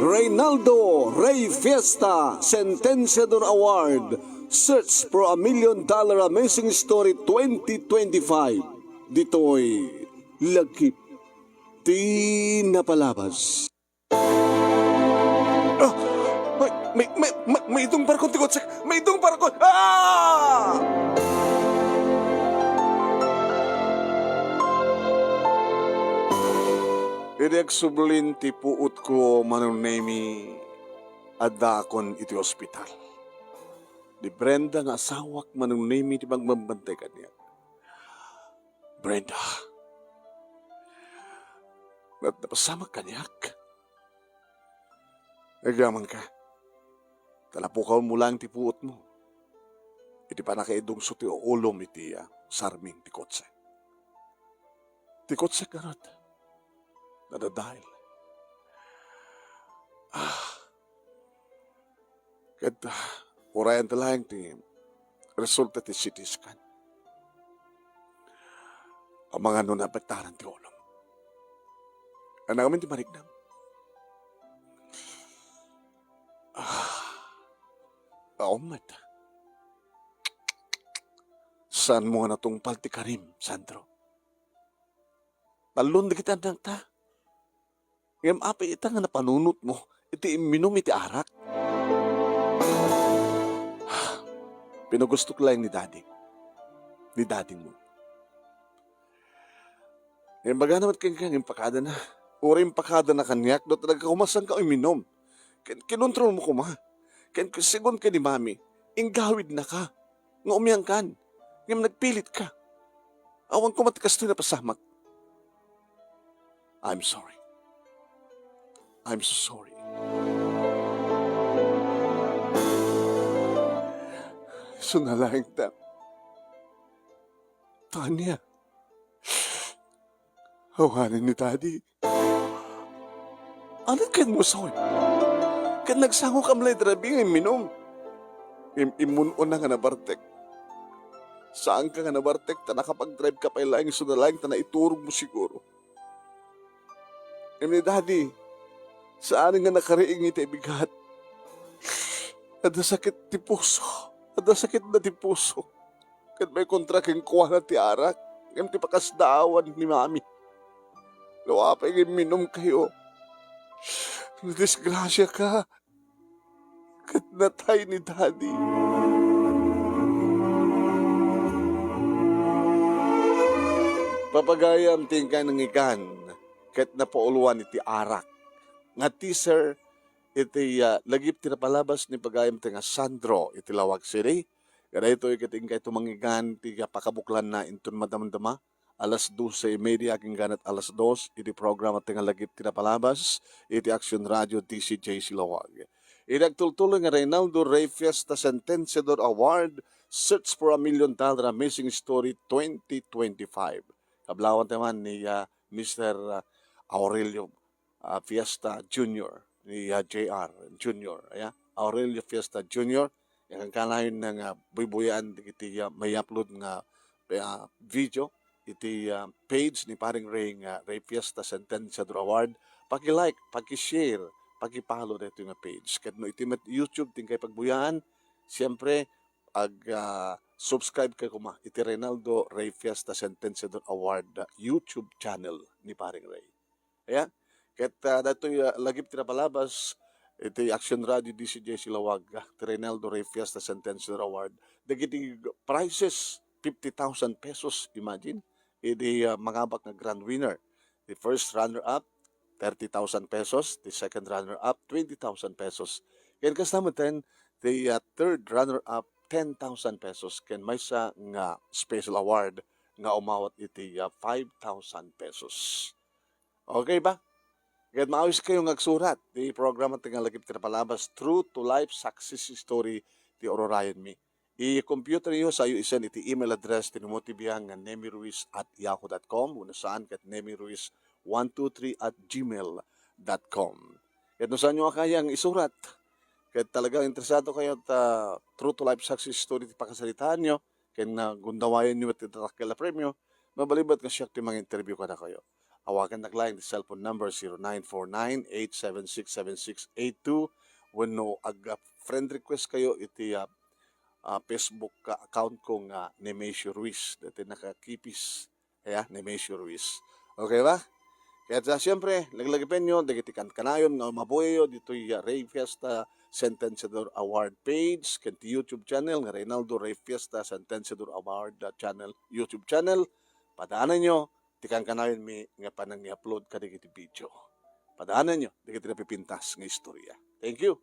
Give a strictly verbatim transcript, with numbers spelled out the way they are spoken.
Reynaldo Rey Fiesta Sentenciador Award, Search for a Million Dollar Amazing Story twenty twenty-five. Ditoy Lagip ti Napalabas. Ah! May, may, may, may, maidong barkon ti kotsek! Maidong barkon! Ah! Idi agsublin ti puotko, Manong Nemi, addaakon iti ospital. Ni Brenda nga asawak, Manong Nemi, ti magbambantay kaniak. Brenda, nat-, napasamak kaniak. Agyamanka, ta napukawmo laeng ti puotmo iti pannakaidungso ti uulom iti, ah, sarming ti kotse. Ti kotse garud, nadadael. Ah, ket, ah, urayenta laeng ti resulta ti C T scan. Amangan no naapektaran ti ulom. Ania ngamin ti mariknam? Ah, awan met. Saanmo nga natungpal ti karim, Sandro? Tallon dagiti annakta. Ngem apay ita nga napanunotmo iti imminum iti arak? Pinagustok laeng ni Daddy. Ni Daddy mo. Imbagana met kenka nga impakadana. Uray impakadana kaniak, no talaga koma saanka uminum. Kin-, kinontrolmo koma. Kin-, segun ken ni Mami, inggawidnaka nga umiangkan. Ngem nagpilitka. Awan koma ti kastoy napasamak. I'm sorry. I'm so sorry. Isu na laeng ta. Tania. Awanen ni Daddy. Ania kenmo, Soy? Ket nagsangokam la iti rabii nga imminum. Im-, immun-una nga nabartek. Saanka nga nabartek ta nakapag-drive ka pay laeng, isu na laeng ta naiturogmo siguro. Ngem ni Daddy, saan nga nakariing iti bigat. Adda sakit ti puso. Adda sakitna ti puso. Ket maikontra kenkuana ti arak, ngem ti pakasdaawan ni Mami. No apay nga imminumkayo, nadisgrasiaka. Ket natay ni Daddy. Papagayam ti inkay nangigan ket napauloan iti arak nga teaser iti, ah, Lagip ti Napalabas ni pagayam ti nga Sandro iti Lawag City. Kadaytoy ket inkay tumangigan ti, ah, pakabuklanna inton madamdama alas doce y media agingga alas dos iti programa ti nga Lagip ti Napalabas iti Action Radio D C J C Lawag. Iti agtultuloy nga Reynaldo Rey Fiesta Sentenciador Award, Search for a Million Dollar Amazing Story twenty twenty-five. Kablawan tayo man ni, ah, Mister, ah, Aurelio, ah, Fiesta Junior, ni, ah, J R Junior, aya, Aurelio Fiesta Junior, ya, kankanayon nga buybuyaan iti, ah, may-upload nga, ah, video iti, ah, page ni Paring Ray nga Ray Fiesta Sentenciador Award. Paki-like, paki-share, paki-follow daytoy nga page. Ket no iti met YouTube ti inkay pagbuyaan, siyempre, ag-, ah, subscribe kayo koma iti Reynaldo Ray Fiesta Sentenciador Award, ah, YouTube channel ni Paring Ray. Aya, ket, ah, daytoy, ah, Lagip ti Napalabas iti Action Radio D C J C Lawag, ah, ti Reynaldo Rey Fiesta Sentencial Award. Dagiti prizes, fifty thousand pesos, imagine. Idi, ah, mangabak nga grand winner. The first runner-up, thirty thousand pesos. The second runner-up, twenty thousand pesos. Ken kasta metten, the, ah, third runner-up, ten thousand pesos. Ken maysa nga special award nga umawat iti, ah, five thousand pesos. Okay ba? Ket maawiskayo nga agsurat. Ti programa ti nga Lagip ti Napalabas, True to Life Success Story ti ururayenmi. I-computer yo, sayo i-send iti email address ti Nemo ti Biag nga nemiruiz at yahoo dot com, wenno saan ket nemiruiz one two three at gmail dot com. Ket no saanyo a kayang isurat, ket talagang interesado kayo ta True to Life Success Story ti pakasaritaanyo, ken, ah, gundawayonyo ti dakkel a premio, mabalin met nga siak ti manginterview kadakayo. Awagannak laeng ti cellphone number zero nine four nine eight seven six seven six eight two wenno ag-, ah, friend request kayo iti, ah, ah, Facebook ka account ko nga Nemesio Ruiz. Dati nakakipis. Kaya, Nemesio Ruiz. Okay ba? Kaya sa, siyempre, laglagipenyo, dagiti kankanayon nga umabuyayo ditoy, ah, Rey Fiesta Sentenciador Award page, ken ti YouTube channel nga Reynaldo Rey Fiesta Sentenciador Award, ah, channel, YouTube channel. Padaananyo ti kankanayonmi nga panangi-upload kadagiti video. Padaananyo dagiti napipintas nga istorya. Thank you.